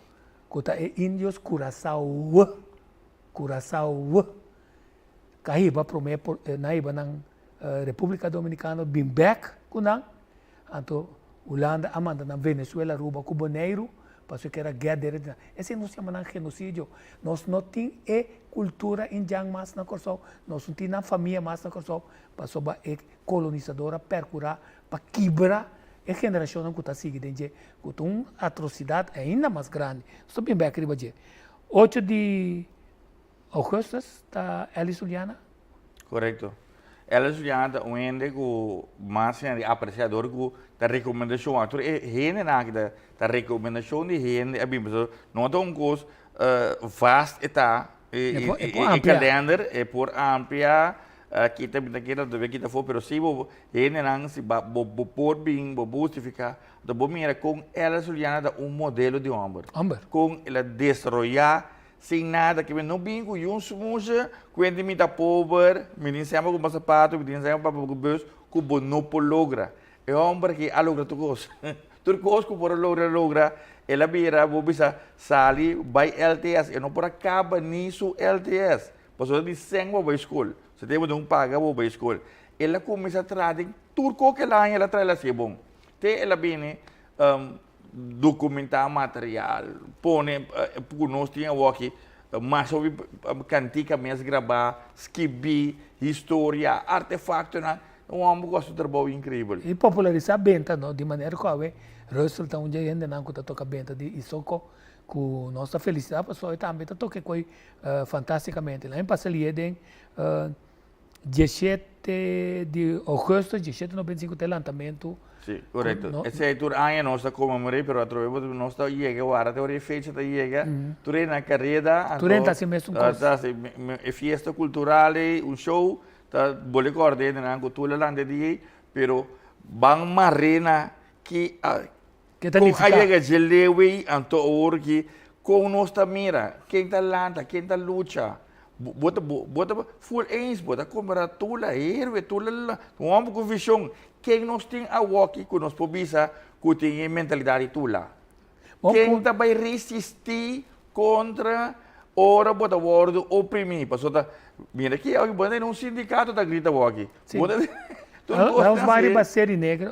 ku ta e indios Curaçao, Curaçao, ka hiba promé por nan hiba nan Repúblika Dominikano bin bèk ku nan, anto Hulanda a manda nan Venezuela, Aruba ku Boneiru pasobra ku era gèr dere di nan. Esei nos yama nan genosidio. Nos no tin e kultura indjan mas na Kòrsou, nos no tin nan famia mas na Kòrsou pasobra e kolonisador a pèrkurá pa kibra e generashonnan ku ta sigui den dje, ku ta un atrosidat ainda mas grandi. Nos ta bin bek riba dje. Ocho di ougùstùs ta Elis Juliana. Korekto. Elis Juliana ta un hende ku mas hende apresia dor ku ta rekomendashon. Tur e hendenan aki ta ta rekomendashon di hende a bin pasobra no ta un kos vast e ta E por e amplia. kalender e por amplia. Kita mi ta kere ta kita afó, pero si bo hendenan si ba bo bo por bin bo por hustifiká, anto bo mira kon Ella Juliana ta un modelo di hòmber. Hòmber. Kon el a desaroyá sin nada ke no bin ku yun smushe kuenti mi ta pober, mi tin semper kumpra sapato, mi tin semper papia ku bus, ku bo no por logra. E hòmber aki a logra tur kos. Tur kos ku por a logra, el a logra. El a bira, bo bisa, sali bai LTS, e no por a kaba ni su LTS. Pasobra di sèn bo bai skol. Si te bo tin paga bo bai skol. El a kuminsá traha den tur kos ku el a haña el a traha el a hasié bon. Te el a bini dokumentá material, pone ku nos tin awoki mas hopi kantika mes grabá, skibí historia, artefaktonan. Un hòmber ku a hasi un trabou inkreibel. I popularisá benta no, di manera ku awe Russell ta un dje hendenan ku ta toka benta di Isoko ku nos ta felisitá pasobra e tambe ta toka e koi Fantasticamente. Laña pasa lié den diesshete di augustus, diesshete noventa i sinku ta e lantamentu. Si, korekto. Esei tur aña nos ta konmemor'é, pero atrobe bo nos ta yega wara te ora e fecha ta yega, tur hende na kareda, anto Tur hende ta hasi mesun kos. Ta hasi e fiesta kultural ei, un show, ta bole kòrda hendenan ku tur la lanta di ei, pero ban mar'é na ki a Ke ta Kon a nifiká? yega dje leu ei, anto awor ki kon nos ta mira ken ta lanta, ken ta lucha? Bo ta bo ta full eens, bo ta kumpra Tula héroe, Tula la, un hòmber ku vishon. Ken nos tin awoki ku nos por bisa ku tin e mentalidat di Tula? Ken ta bai resistí kontra ora bo ta wòrdu oprimí? Pasobra ta, mira aki awoki bo ta den un sindikato ta grita awoki. Bo ta tur kos Nos ta bai hasi. riba Seri Neger,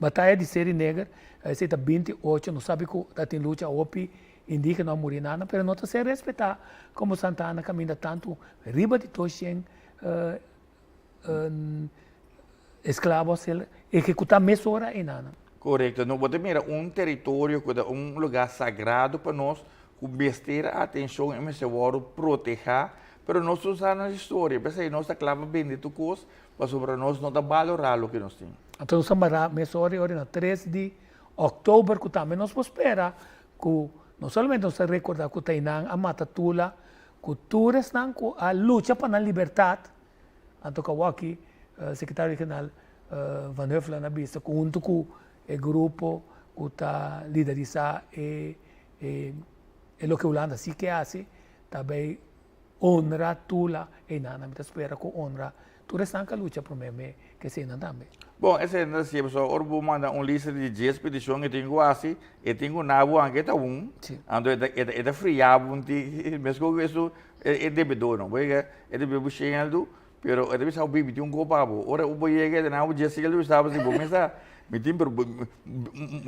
bataya di Seri Neger, esei ta 28, nos sabi ku ta tin lucha hopi Indígena a muri nana, pero no ta ser respetá komo Santa Ana kaminda tantu riba di 200 esklabo a ser ehekutá mesora einan. Korekto. No, bo ta mira un teritorio ku ta un lugá sagrado pa nos, ku mester atenshon i mester wòrdu protehá, pero nos no sa nos historia, p'esei nos ta kla pa bende tur kos pasobra nos no ta balorá loke nos tin. Anto nos a mará mesora i ora na 3 di òktober ku tambe nos por spera Ku no solamente nos ta rekordá ku Tainan a mata Tula, ku tur esnan ku a lucha pa nan libertat, anto ku awaki Sekretario Regional Van Huffelen a bisa ku huntu ku e grupo ku ta liderisá e e loke Hulanda si ke hasi, ta bay Honra Tula einan, mi ta spera ku honra tur esnan ku a lucha promé me ku eseinan tambe. Bon, esei no ta sier pasobra ora bo manda un lista di dies petishon e tin ku hasi, e tin ku na bo anke ta un, anto e ta e ta fria bo un tiki, meskos ku esun e debedó no, bo yega e debe bo shen aldu, pero e ta bisa bo bibi tin un kopa abo, ora bo yega e ta na bo dies aldu bisa bo si bo mester mi tin pero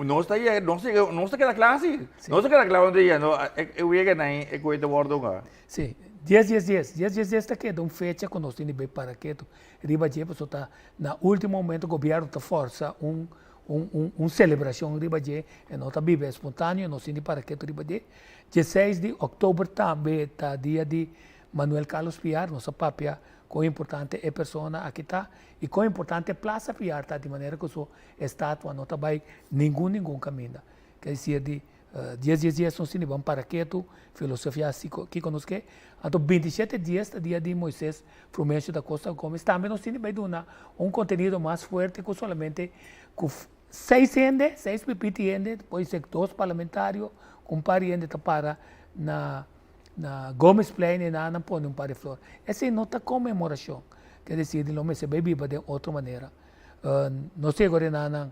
nos ta yega nos ta yega nos ta keda kla si, nos ta keda kla unda yega no e wega nan e koe ta wòrdu nga. Sí, dies dies dies, dies dies dies ta keda un fecha ku nos tin di bai para ketu riba dje pasobra ta na ultimo momento gobièrnu ta fòrsa un un un un selebrashon riba dje e no ta biba espontaneo nos tin di para ketu riba dje. Dieseis di òktober tambe ta dia di Manuel Carlos Piar, nos a papia kon importante e persona aki ta i kon importante Plaza Piar ta di manera ku su estatua no ta bai ningun ningun kaminda. Ke desir di Dies dies dies nos tene ban para ketu, filosofia si kiko nos ke. Anto 27 dies ta dia di Moises Frumencio da Costa Gomez. Tambe nos tene bai duna un kontenido mas fuerte ku solamente ku seis hende, seis pipiti hende, por ser dos parlamentario ku un par di hende ta para na na Gomezplein i nan pone un par di flor. Esei no ta konmemorashon. Ke desir di lo mester bai biba den otro manera. Nos yega ora nan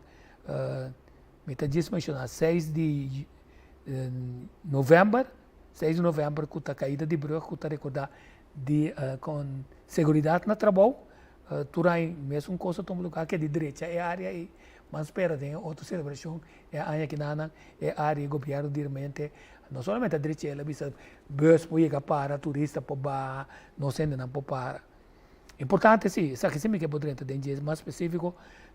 Mi ta djis menshoná seis di novèmber, seis di novèmber ku ta kaida di brùg ku ta rekordá di kon seguridat na trabou. Tur aña mesun kos a tuma lugá ke di drecha e área ei. Ban spera den e otro selebrashon e aña kinanan e área e gobièrnu dirmente no solamente a drecha el a bisa bùs por yega para, turista por baha, nos hendenan por para. Importante si, esaki si mi ke por drenta den dje mas spesifiko,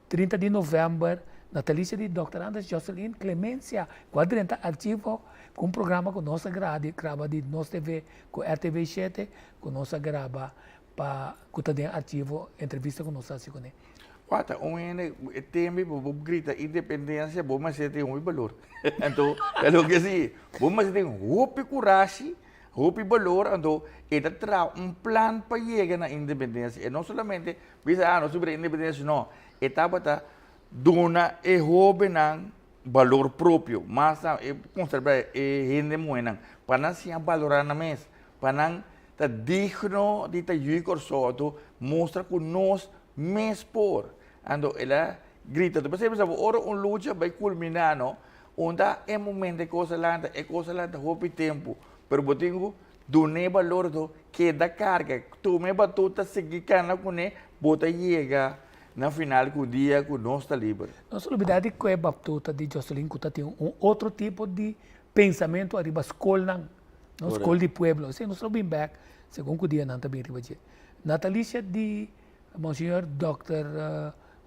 30 di novèmber, natalicio di Dòkter Andres Joselyn Clemencia, ku a drenta archivo ku un programa ku nos a graba di Nos TV ku RTV shete, ku nos a graba pa ku ta den archivo entrevista ku nos a hasi kuné. Wata, un hende e tembe bo bo grita independencia bo mester tin hopi balor. Anto, ta loke si, bo mester tin hopi kurashi Hopi balor anto e ta traha un plan pa yega na independencia. E no solamente bisa ah nos tin bira independencia no, e tabata duna e hobennan balor propio, mas ta e konserba e hende muhernan pa nan siña balora nan mes, pa nan ta digno di ta yu di Kòrsou anto mustra ku nos mes por. Anto el a grita, p'esei mi sa ora un lucha bai kulminá no Unda e momento e kos a lanta, e kos a lanta hopi tempu, pero bo tin ku dun'é balor do keda karga, tuma e batuta, sigui kana kuné, bo ta yega na final ku dia ku nos ta liber. Nos olbida di ku e batuta di Joselin ku ta tin un otro tipo di pensamentu ariba skolnan, no skol di pueblo, esei nos lo bin bek segun ku dianan ta bin riba dje. Natalicia di Monseñor Dòkter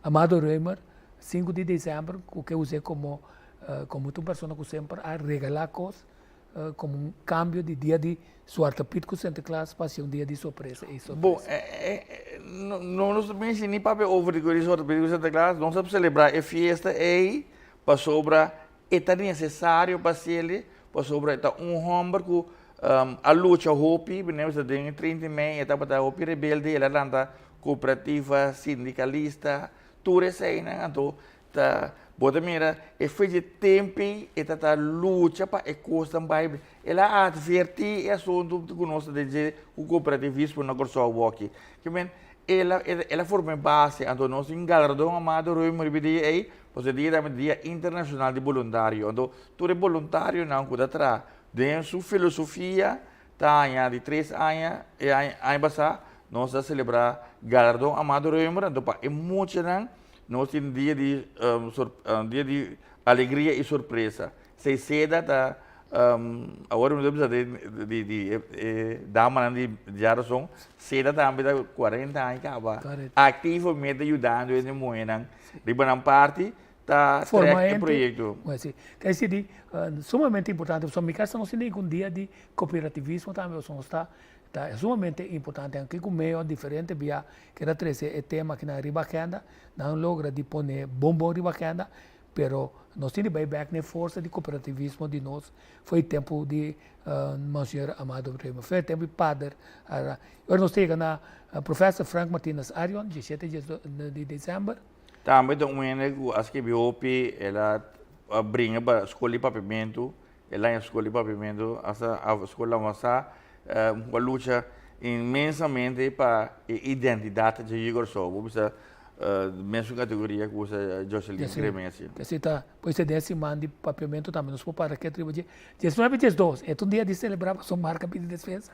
Amado Römer, sinku di desèmber, ku ke us'é komo komo ta un persona ku semper a regalá kos komo un kambio di dia di Zwarte Piet ku Sinterklaas pa hasi un dia di sorpresa ei sorpresa. Bon, no nos ta mester ni papia over di ku Zwarte Piet ku Sinterklaas, nos ta selebrá e fiesta ei pasobra E ta necesario pa haciele pasobra e ta un homber cu a lucha hopi, meneer bisa den e 30 y mei e tabata hopi rebelde, el a lanta cooperativa, sindicalista, tur eseinan, anto. Ta bo ta mira e fe dje tempi e ta ta lucha pa e kosnan bai. El a atvertí e asuntu ku nos ta den dje ku kooperativismo na Kòrsou awor-aki. Ke men el a el a forma e base anto nos tin galardon Amado Römer riba e dia ei pasobra e dia tambe ta dia internashonal di boluntario. Anto tur e boluntarionan ku ta traha den su filosofia Ta aña di tres aña, e aña aña pasá nos a selebrá galardon Amado Römer, anto pa e muchanan nos tin dia di dia di alegria i sorpresa. Esei seda ta awor mi ta bisa di di di e damanan di djarason, seda tambe ta kuarenta aña kaba aktivamente yudando e muhénan riba nan parti ta Forma trek e hende, proyecto. Bueno, si. Ta esei di sumamente importante pasobra mi kasa nos tin un dia di cooperativismo tambe pasobra nos ta ta sumamente importante aunke ku medio diferente bia keda trese e tema akinan riba agenda nan logra di pone bon bon riba agenda pero nos tin di bai bek na e forsa di cooperativismo di nos for e tempo di Monseñor Amado Remo for e tempo di Pader Ara ora nos ta yega na Professor Frank Martinus Arion diesshete di december. Tambe ta un hende ku a skibi hopi, el a bringa pa skol di papiamentu, el a haña skol di papiamentu hasta a skol avansá, ku a lucha inmensamente pa e identidat dje yu Kòrsou. Bo bisa mesun kategoria ku usa Joselin Cremesio. Esei ta, pues den e siman di papiamentu tambe nos por para ketu riba dje. Diesnuebe diesdos, e ta un dia di selebrá pasobra marka pidi despensa.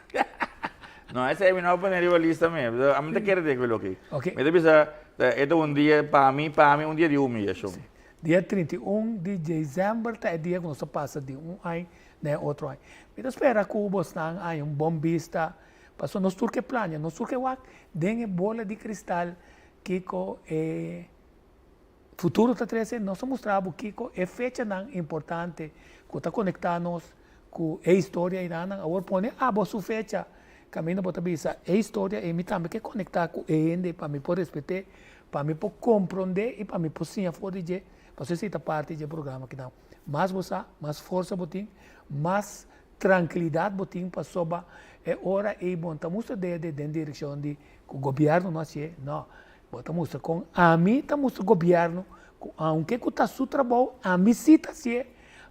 No, esei mi no a pone riba lista mi. Ami ta kere den ku loke. Ok. Mi ta bisa, e ta un dia pa mi, pa mi un dia di humiyashon. Si. Dia 31 di dezèmber ta e dia ku nos ta pasa di un aña na e otro aña. Mi ta spera ku bosnan haña un bon bista, pasobra nos tur ke plania, nos tur ke wak den e bola di kristal kiko e Futuro ta trese, nos ta mustra bo kiko e fechanan importante ku ta konektá nos ku e historia einanan. Awor pone abo su fecha kaminda bo ta bisa e historia ei mi tambe ke konektá ku e hende pa mi por respet'é, pa mi por komprondé i pa mi por siña for di dje. Pasobra esei ta parti dje programa kinan. Mas bo sa, mas forsa bo tin, mas trankilidat bo tin pasobra e ora ei bo no ta mustra dede den direkshon di ku gobièrnu no hasié, no. Bo ta mustra kon ami ta mustra gobièrnu ku aunke ku ta su trabou, ami si ta hasié.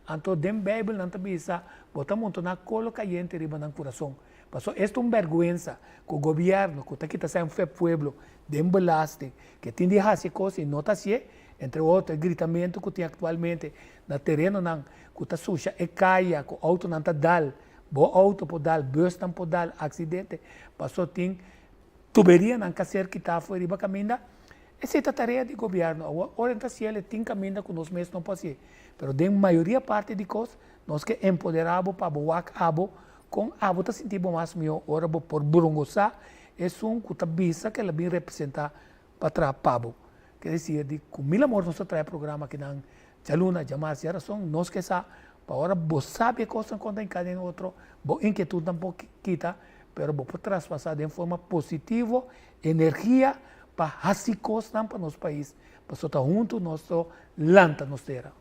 Anto den Beibel nan ta bisa, bo ta montoná kolo kayente riba nan kurason. Pasobra es ta un bèrgwensa ku gobièrnu ku ta kita sèn fe pueblo den belasting, ke tin di hasi e kos i no ta hasié, entre otro e gritamentu ku tin aktualmente na terenonan ku ta susha e kaya ku outonan ta dal, bo outo por dal, busnan por dal, aksidente, pasobra tin Tuberianan ka ser kitá for riba kaminda, esei ta tarea di gobièrnu. Awor, ora ta hasiel e tin kaminda ku nos mes no por hasié. Pero den mayoria parti di kos, nos ke empoderá bo pa bo wak abo kon abo ta sinti bo mas mihó ora bo por brongosá esun ku ta bisa ku el a bin representá pa traha pa bo. Ke desir di ku mil amor nos ta traha e programa akinan djaluna, djamars, djarason, nos ke sa pa ora bo sabi e kosnan kon ta hinká den otro, bo inkietudnan por kita, pero bo por traspasá den forma positivo energia pa hasi kosnan pa nos pais, pasobra ta huntu nos lo lanta nos tera.